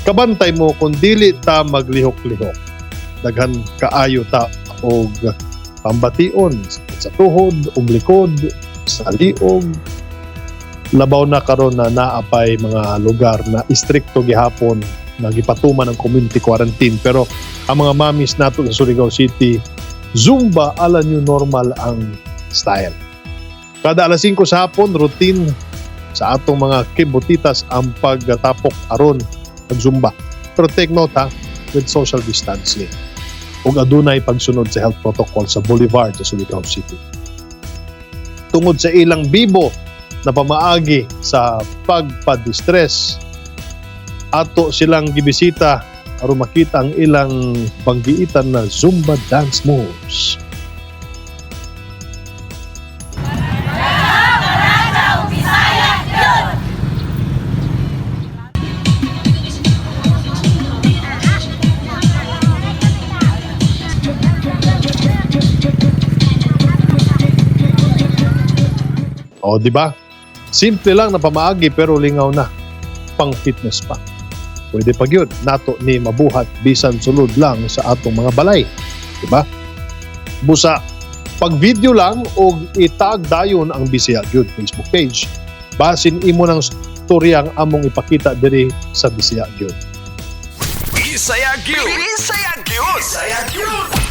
Kabantay mo kung dili ta maglihok-lihok. Daghan kaayo ta og pambation sa tuhod ug likod, sa liog. Labaw na karon na naapay mga lugar na istrikto gihapon na gipatuman ang community quarantine, pero ang mga mamis nato sa Surigao City, Zumba ala new normal ang style. Kada alas 5 sa hapon, routine sa atong mga kibutitas ang pagtapok aron pag-Zumba. Pero take note ha, with social distancing. Ug adunay pagsunod sa health protocol sa Boulevard sa Surigao City. Tungod sa ilang bibo na pamaagi sa pagpa-distress, ato silang gibisita aron makita ang ilang banggiitan na Zumba dance moves. O, di ba? Simple lang na pamaagi pero lingaw na. Pang fitness pa. Pwede pa gyud nato ni mabuhat bisan sulod lang sa atong mga balay. Di ba? Busa pag video lang og itag dayon ang Bisaya gyud Facebook page. Basin imo ng storya ang among ipakita diri sa Bisaya gyud. Bisaya Gyud. Bisaya Gyud. Bisaya Gyud.